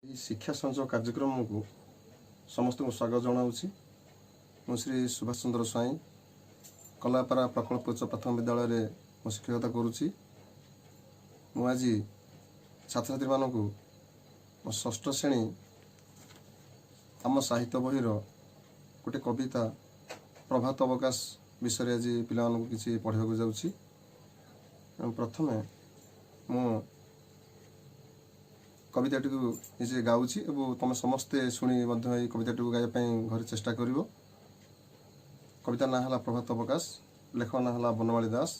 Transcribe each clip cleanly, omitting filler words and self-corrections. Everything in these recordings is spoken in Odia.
ଏହି ଶିକ୍ଷା ସଂଯୋଗ କାର୍ଯ୍ୟକ୍ରମକୁ ସମସ୍ତଙ୍କୁ ସ୍ୱାଗତ ଜଣାଉଛି। ମୁଁ ଶ୍ରୀ ସୁଭାଷ ଚନ୍ଦ୍ର ସ୍ୱାଇଁ, କଲାପାରା ପ୍ରକଳ୍ପ ଉଚ୍ଚ ପ୍ରାଥମିକ ବିଦ୍ୟାଳୟରେ ମୁଁ ଶିକ୍ଷକତା କରୁଛି। ମୁଁ ଆଜି ଛାତ୍ରଛାତ୍ରୀମାନଙ୍କୁ ମୋ ଷଷ୍ଠ ଶ୍ରେଣୀ ଆମ ସାହିତ୍ୟ ବହିର ଗୋଟେ କବିତା ପ୍ରଭାତ ଅବକାଶ ବିଷୟରେ ଆଜି ପିଲାମାନଙ୍କୁ କିଛି ପଢ଼ିବାକୁ ଯାଉଛି। ତେଣୁ ପ୍ରଥମେ ମୁଁ କବିତାଟିକୁ ନିଜେ ଗାଉଛି ଏବଂ ତୁମେ ସମସ୍ତେ ଶୁଣି ମଧ୍ୟ ଏଇ କବିତାଟିକୁ ଗାଇବା ପାଇଁ ଘରେ ଚେଷ୍ଟା କରିବ। କବିତା ନାଁ ହେଲା ପ୍ରଭାତ ଅବକାଶ, ଲେଖକ ନାଁ ହେଲା ବନମାଳୀ ଦାସ।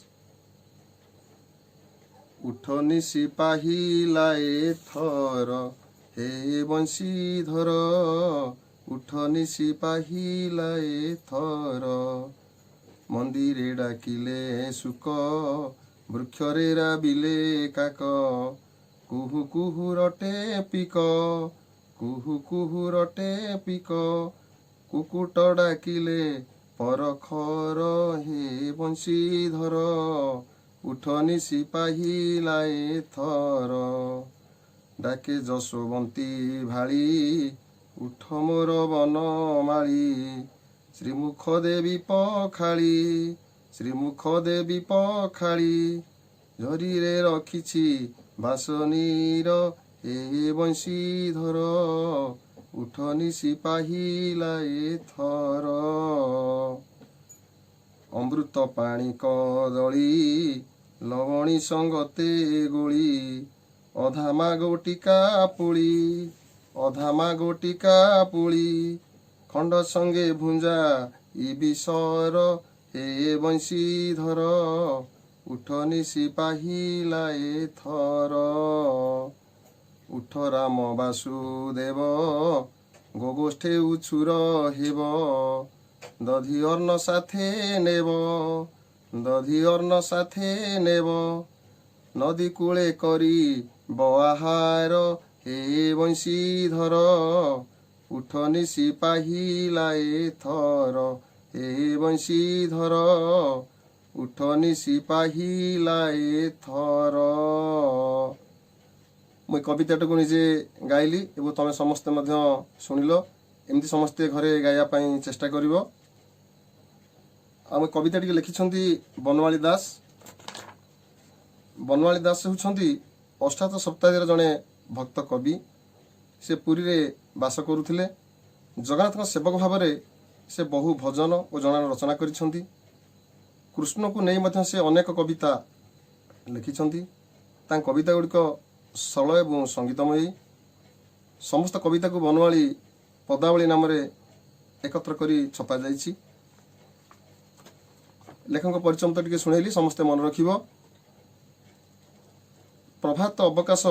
ଉଠ ନିଶି ପାହିଲା ଏଥର ହେ ବଂଶୀଧର, ଉଠ ନିଶି ପାହିଲା ଏଥର। ମନ୍ଦିରେ ଡାକିଲେ ଶୁକ, ବୃକ୍ଷରେ ରାବିଲେ କାକ, କୁହୁ କୁହୁ ରଟେ ପିକ, କୁହୁ କୁହୁ ରଟେ ପିକ, କୁକୁଟ ଡାକିଲେ ପରଖର ହେ ବଂଶୀଧର, ଉଠ ନିଶି ପାହିଲା ଏଥର। ଡାକେ ଯଶୋବନ୍ତୀ ଭାଳି, ଉଠ ମୋର ବନମାଳୀ, ଶ୍ରୀମୁଖ ଦେବୀ ପଖାଳି, ଶ୍ରୀମୁଖ ଦେବୀ ପଖାଳି, ଝରିରେ ରଖିଛି ବାସନୀର ହେ ବଂଶୀଧର, ଉଠ ନିଶି ପାହିଲା ଏଥର। ଅମୃତ ପାଣି କଦଳୀ, ଲବଣୀ ସଙ୍ଗତେ ଗୋଳି, ଅଧା ମାଗୋଟିକା ପୁଳି, ଅଧା ମାଗୋଟିକା ପୁଳି, ଖଣ୍ଡ ସଙ୍ଗେ ଭୁଞ୍ଜା ଇ ବିଷର ହେ ବଂଶୀଧର, ଉଠ ନିଶି ପାହିଲା ଏଥର। ଉଠ ରାମ ବାସୁଦେବ, ଗୋଗୋଷ୍ଠେ ଉଛୁର ହେବ, ଦଧି ଅନ୍ନ ସାଥେ ନେବ, ଦଧି ଅନ୍ନ ସାଥେ ନେବ, ନଦୀ କୂଳେ କରି ଆହାର ହେ ବଂଶୀଧର, ଉଠ ନିଶି ପାହିଲା ଏଥର ହେ ବଂଶୀଧର, ଉଠ ନିଶି ପାହିଲା ଏଥର। ମୁଁ ଏ କବିତାଟାକୁ ନିଜେ ଗାଇଲି ଏବଂ ତମେ ସମସ୍ତେ ମଧ୍ୟ ଶୁଣିଲ। ଏମିତି ସମସ୍ତେ ଘରେ ଗାଇବା ପାଇଁ ଚେଷ୍ଟା କରିବ। ଆମ କବିତା ଟିକେ ଲେଖିଛନ୍ତି ବନମାଳୀ ଦାସ। ବନମାଳୀ ଦାସ ହେଉଛନ୍ତି ଅଷ୍ଟାଦଶ ଶତାବ୍ଦୀର ଜଣେ ଭକ୍ତ କବି। ସେ ପୁରୀରେ ବାସ କରୁଥିଲେ। ଜଗନ୍ନାଥଙ୍କ ସେବକ ଭାବରେ ସେ ବହୁ ଭଜନ ଓ ଜଣାଣ ରଚନା କରିଛନ୍ତି। କୃଷ୍ଣକୁ ନେଇ ମଧ୍ୟ ସେ ଅନେକ କବିତା ଲେଖିଛନ୍ତି। ତାଙ୍କ କବିତା ଗୁଡ଼ିକ ସରଳ ଏବଂ ସଙ୍ଗୀତମୟୀ। ସମସ୍ତ କବିତାକୁ ବନମାଳୀ ପଦାବଳୀ ନାମରେ ଏକତ୍ର କରି ଛପାଯାଇଛି। ଲେଖକଙ୍କ ପରିଚୟ ତ ଟିକେ ଶୁଣେଇଲି, ସମସ୍ତେ ମନେ ରଖିବ। ପ୍ରଭାତ ଅବକାଶ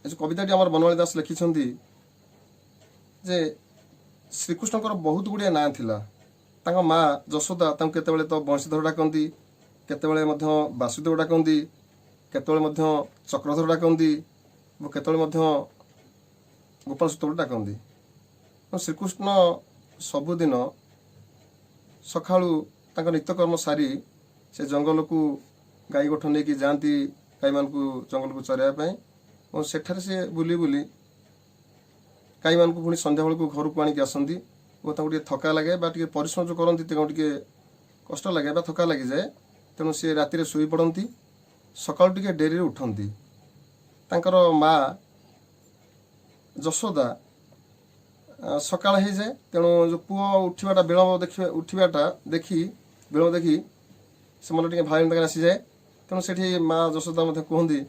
ଏ ଯେଉଁ କବିତାଟି ଆମର ବନମାଳୀ ଦାସ ଲେଖିଛନ୍ତି ଯେ ଶ୍ରୀକୃଷ୍ଣଙ୍କର ବହୁତ ଗୁଡ଼ିଏ ନାଁ ଥିଲା। ତାଙ୍କ ମା ଯଶୋଦା ତାଙ୍କୁ କେତେବେଳେ ତ ବଂଶୀଧର ଡାକନ୍ତି, କେତେବେଳେ ମଧ୍ୟ ବାସୁଦେବ ଡାକନ୍ତି, କେତେବେଳେ ମଧ୍ୟ ଚକ୍ରଧର ଡାକନ୍ତି ଏବଂ କେତେବେଳେ ମଧ୍ୟ ଗୋପାଳ ସୁତ ବୋଲି ଡାକନ୍ତି। ତେଣୁ ଶ୍ରୀକୃଷ୍ଣ ସବୁଦିନ ସକାଳୁ ତାଙ୍କ ନିତ୍ୟକର୍ମ ସାରି ସେ ଜଙ୍ଗଲକୁ ଗାଈ ଗୋଠ ନେଇକି ଯାଆନ୍ତି, ଗାଈମାନଙ୍କୁ ଜଙ୍ଗଲକୁ ଚରାଇବା ପାଇଁ ଏବଂ ସେଠାରେ ସେ ବୁଲି ବୁଲି ଗାଈମାନଙ୍କୁ ପୁଣି ସନ୍ଧ୍ୟାବେଳକୁ ଘରକୁ ଆଣିକି ଆସନ୍ତି ଓ ତାଙ୍କୁ ଟିକେ ଥକା ଲାଗେ ବା ଟିକେ ପରିଶ୍ରମ ଯେଉଁ କରନ୍ତି, ତାଙ୍କୁ ଟିକେ କଷ୍ଟ ଲାଗେ ବା ଥକା ଲାଗିଯାଏ। ତେଣୁ ସେ ରାତିରେ ଶୋଇ ପଡ଼ନ୍ତି, ସକାଳୁ ଟିକେ ଡେରିରେ ଉଠନ୍ତି। ତାଙ୍କର ମା ଯଶୋଦା ସକାଳ ହେଇଯାଏ, ତେଣୁ ଯେଉଁ ପୁଅ ଉଠିବାଟା ବିଳମ୍ବ ଦେଖିବା, ଉଠିବାଟା ଦେଖି, ବିଳମ୍ବ ଦେଖି ସେ ମନ ଟିକେ ଭାରି ଆସିଯାଏ। ତେଣୁ ସେଠି ମା ଯଶୋଦା ମଧ୍ୟ କୁହନ୍ତି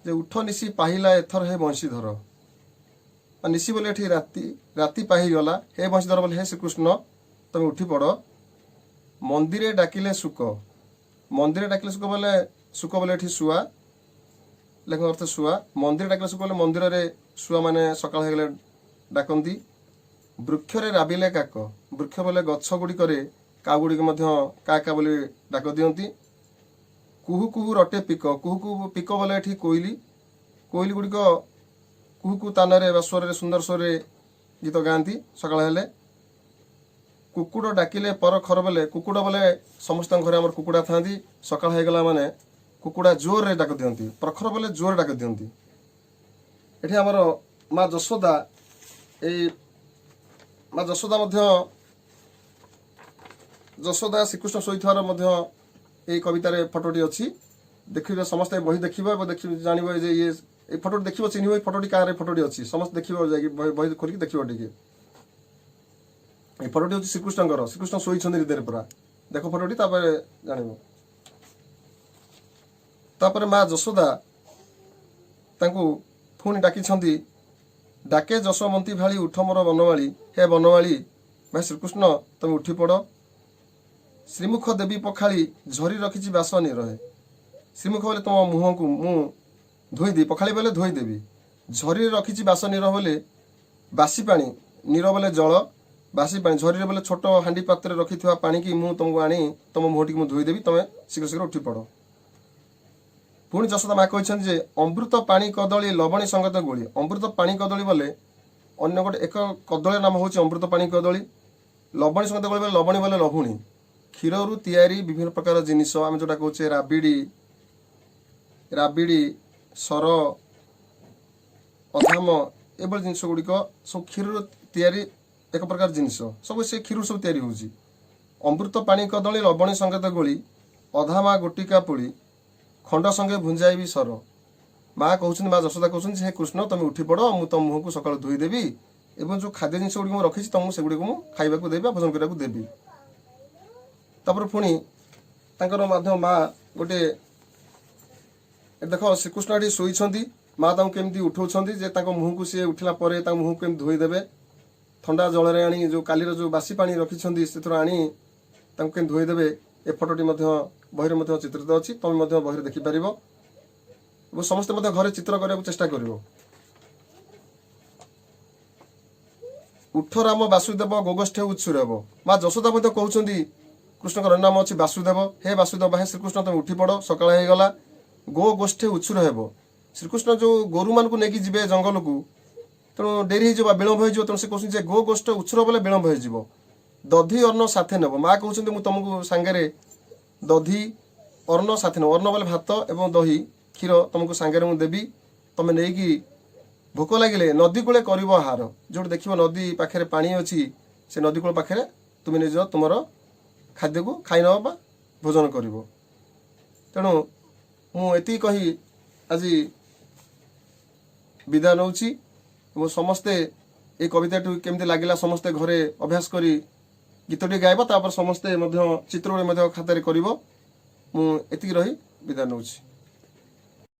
ଯେ ଉଠ ନିଶି ପାହିଲା ଏଥର ହେ ବଂଶୀଧର। ବା ନିଶି ବୋଲି ଏଠି ରାତି, ରାତି ପାହିଗଲା, ହେ ବଂଶୀଧର ବୋଲେ ହେ ଶ୍ରୀକୃଷ୍ଣ, ତମେ ଉଠି ପଡ଼। ମନ୍ଦିରେ ଡାକିଲେ ଶୁକ, ମନ୍ଦିରେ ଡାକିଲେ ଶୁକ ବୋଲେ, ଶୁକ ବୋଲେ ଏଠି ଶୁଆ, ଲେଖକ ଅର୍ଥ ଶୁଆ। ମନ୍ଦିର ଡାକିଲେ ଶୁକ ବୋଲେ ମନ୍ଦିରରେ ଶୁଆମାନେ ସକାଳ ହେଇଗଲେ ଡାକନ୍ତି। ବୃକ୍ଷରେ ରାବିଲେ କାକ, ବୃକ୍ଷ ବୋଲେ ଗଛ ଗୁଡ଼ିକରେ କାଉ ଗୁଡ଼ିକ ମଧ୍ୟ କା କା ବୋଲି ଡାକ ଦିଅନ୍ତି। କୁହୁ କୁହୁ ରଟେ ପିକ, କୁହୁ କୁହୁ ପିକ ବୋଲେ ଏଠି କୋଇଲି, କୋଇଲି ଗୁଡ଼ିକ କୁହୁ କୁହୁ ତାନରେ ବା ସ୍ୱରରେ, ସୁନ୍ଦର ସ୍ୱରରେ ଗୀତ ଗାଆନ୍ତି ସକାଳ ହେଲେ। କୁକୁଡ଼ ଡାକିଲେ ପର ଖର ବୋଲେ, କୁକୁଡ଼ ବୋଲେ ସମସ୍ତଙ୍କ ଘରେ ଆମର କୁକୁଡ଼ା ଥାଆନ୍ତି। ସକାଳ ହେଇଗଲା ମାନେ କୁକୁଡ଼ା ଜୋରରେ ଡାକ ଦିଅନ୍ତି। ପ୍ରଖର ବୋଲେ ଜୋରରେ ଡାକ ଦିଅନ୍ତି। ଏଠି ଆମର ମା ଯଶୋଦା, ଏଇ ମା ଯଶୋଦା ମଧ୍ୟ, ଯଶୋଦା ଶ୍ରୀକୃଷ୍ଣ ଶୋଇଥିବାର ମଧ୍ୟ ଏଇ କବିତାରେ ଫଟୋଟି ଅଛି। ଦେଖିବେ ସମସ୍ତେ, ବହି ଦେଖିବ ଏବଂ ଦେଖି ଜାଣିବ ଯେ ଇଏ ଏଇ ଫଟୋଟି ଦେଖିବ, ଚିହ୍ନିବ ଏଇ ଫଟୋଟି କାହାର। ଫଟୋଟି ଅଛି, ସମସ୍ତେ ଦେଖିବ ଯାଇକି, ବହି ଖୋଲିକି ଦେଖିବ ଟିକେ। ଏଇ ଫଟୋଟି ହେଉଛି ଶ୍ରୀକୃଷ୍ଣଙ୍କର। ଶ୍ରୀକୃଷ୍ଣ ଶୋଇଛନ୍ତି ନିଦରେ ପୁରା। ଦେଖ ଫଟୋଟି, ତାପରେ ଜାଣିବ। ତାପରେ ମା ଯଶୋଦା ତାଙ୍କୁ ପୁଣି ଡାକିଛନ୍ତି। ଡାକେ ଯଶୋମନ୍ତୀ ଭାଳି, ଉଠ ମୋର ବନମାଳୀ। ହେ ବନମାଳୀ, ଭାଇ ଶ୍ରୀକୃଷ୍ଣ, ତମେ ଉଠି ପଡ଼। ଶ୍ରୀମୁଖ ଦେବୀ ପଖାଳି, ଝରି ରଖିଛି ବାସ ନିରହେ। ଶ୍ରୀମୁଖ ବୋଲେ ତୁମ ମୁହଁକୁ ମୁଁ ଧୋଇଦେବି, ପଖାଳି ବୋଲେ ଧୋଇଦେବି। ଝରିରେ ରଖିଛି ବାସ ନୀର ବୋଲେ ବାସି ପାଣି, ନୀର ବୋଲେ ଜଳ, ବାସି ପାଣି, ଝରିରେ ବୋଲେ ଛୋଟ ହାଣ୍ଡି ପାତ୍ରରେ ରଖିଥିବା ପାଣିକି ମୁଁ ତୁମକୁ ଆଣି ତୁମ ମୁହଁଟିକୁ ମୁଁ ଧୋଇଦେବି। ତମେ ଶୀଘ୍ର ଶୀଘ୍ର ଉଠି ପଡ଼। ପୁଣି ଯଶୋଦା ମା କହିଛନ୍ତି ଯେ ଅମୃତ ପାଣି କଦଳୀ, ଲବଣୀ ସଙ୍ଗତ ଗୋଳି। ଅମୃତ ପାଣି କଦଳୀ ବୋଲେ ଅନ୍ୟ ଗୋଟେ ଏକ କଦଳୀର ନାମ ହେଉଛି ଅମୃତ ପାଣି କଦଳୀ। ଲବଣୀ ସଙ୍ଗତ ଗୋଳି ବୋଲେ, ଲବଣୀ ବୋଲେ ଲହୁଣୀ। କ୍ଷୀରରୁ ତିଆରି ବିଭିନ୍ନ ପ୍ରକାର ଜିନିଷ, ଆମେ ଯୋଉଟା କହୁଛେ ରାବିଡ଼ି, ରାବିଡ଼ି, ସର, ଅଧାମ, ଏଭଳି ଜିନିଷ ଗୁଡ଼ିକ ସବୁ କ୍ଷୀରରୁ ତିଆରି ଏକ ପ୍ରକାର ଜିନିଷ। ସବୁ ସେ କ୍ଷୀରରୁ ସବୁ ତିଆରି ହେଉଛି। ଅମୃତ ପାଣି କଦଳୀ, ଲବଣୀ ସଙ୍ଗତ ଗୋଳି, ଅଧାମା ଗୋଟିକା ପୁଳି, ଖଣ୍ଡ ସଙ୍ଗେ ଭୁଞ୍ଜାଇବି ସର। ମା କହୁଛନ୍ତି, ମା ଯଶୋଦା କହୁଛନ୍ତି, ହେ କୃଷ୍ଣ, ତମେ ଉଠି ପଡ଼, ମୁଁ ତମ ମୁହଁକୁ ସକାଳୁ ଧୋଇଦେବି ଏବଂ ଯେଉଁ ଖାଦ୍ୟ ଜିନିଷ ଗୁଡ଼ିକ ମୁଁ ରଖିଛି, ତମକୁ ସେଗୁଡ଼ିକୁ ମୁଁ ଖାଇବାକୁ ଦେବି ବା ଭୋଜନ କରିବାକୁ ଦେବି। ତାପରେ ପୁଣି ତାଙ୍କର ମଧ୍ୟ ମା ଗୋଟେ, ଦେଖ, ଶ୍ରୀକୃଷ୍ଣ ଏଠି ଶୋଇଛନ୍ତି। ମା ତାଙ୍କୁ କେମିତି ଉଠଉଛନ୍ତି ଯେ ତାଙ୍କ ମୁହଁକୁ ସିଏ ଉଠିଲା ପରେ ତାଙ୍କ ମୁହଁକୁ କେମିତି ଧୋଇଦେବେ। ଥଣ୍ଡା ଜଳରେ ଆଣି, ଯେଉଁ କାଲିର ଯେଉଁ ବାସି ପାଣି ରଖିଛନ୍ତି, ସେଥିରୁ ଆଣି ତାଙ୍କୁ କେମିତି ଧୋଇଦେବେ। ଏ ଫଟୋଟି ମଧ୍ୟ ବହିରେ ମଧ୍ୟ ଚିତ୍ରିତ ଅଛି। ତମେ ମଧ୍ୟ ବହିରେ ଦେଖିପାରିବ ଏବଂ ସମସ୍ତେ ମଧ୍ୟ ଘରେ ଚିତ୍ର କରିବାକୁ ଚେଷ୍ଟା କରିବ। ଉଠ ରାମ ବାସୁଦେବ, ଗୋଗୋଷ୍ଠେ ଉତ୍ସୁରେବ। ମା ଯଶୋଦା ମଧ୍ୟ କହୁଛନ୍ତି, କୃଷ୍ଣଙ୍କର ନାମ ଅଛି ବାସୁଦେବ। ହେ ବାସୁଦେବ, ହେ ଶ୍ରୀକୃଷ୍ଣ, ତମେ ଉଠି ପଡ଼, ସକାଳ ହେଇଗଲା। ଗୋ ଗୋଷ୍ଠେ ଉଛୁର ହେବ। ଶ୍ରୀକୃଷ୍ଣ ଯୋଉ ଗୋରୁମାନଙ୍କୁ ନେଇକି ଯିବେ ଜଙ୍ଗଲକୁ, ତେଣୁ ଡେରି ହେଇଯିବ ବା ବିଳମ୍ବ ହେଇଯିବ। ତେଣୁ ସେ କହୁଛନ୍ତି ଯେ ଗୋ ଗୋଷ୍ଠ ଉଛୁର ବୋଲେ ବିଳମ୍ବ ହେଇଯିବ। ଦଧି ଅନ୍ନ ସାଥେ ନେବ। ମା କହୁଛନ୍ତି, ମୁଁ ତମକୁ ସାଙ୍ଗରେ ଦଧି ଅନ୍ନ ସାଥେ ନେବ। ଅନ୍ନ ବୋଲେ ଭାତ ଏବଂ ଦହି, କ୍ଷୀର ତମକୁ ସାଙ୍ଗରେ ମୁଁ ଦେବି। ତମେ ନେଇକି ଭୋକ ଲାଗିଲେ ନଦୀ କୂଳେ କରିବ ଆହାର। ଯୋଉଠି ଦେଖିବ ନଦୀ ପାଖରେ ପାଣି ଅଛି, ସେ ନଦୀ କୂଳ ପାଖରେ ତୁମେ ନିଜ ତୁମର ଖାଦ୍ୟକୁ ଖାଇ ନେବ ବା ଭୋଜନ କରିବ। ତେଣୁ ମୁଁ ଏତିକି କହି ଆଜି ବିଦାୟ ନେଉଛି ଏବଂ ସମସ୍ତେ ଏଇ କବିତାଟି କେମିତି ଲାଗିଲା, ସମସ୍ତେ ଘରେ ଅଭ୍ୟାସ କରି ଗୀତଟି ଗାଇବ। ତାପରେ ସମସ୍ତେ ମଧ୍ୟ ଚିତ୍ର ମଧ୍ୟ ଖାତାରେ କରିବ। ମୁଁ ଏତିକି ରହି ବିଦାୟ ନେଉଛି।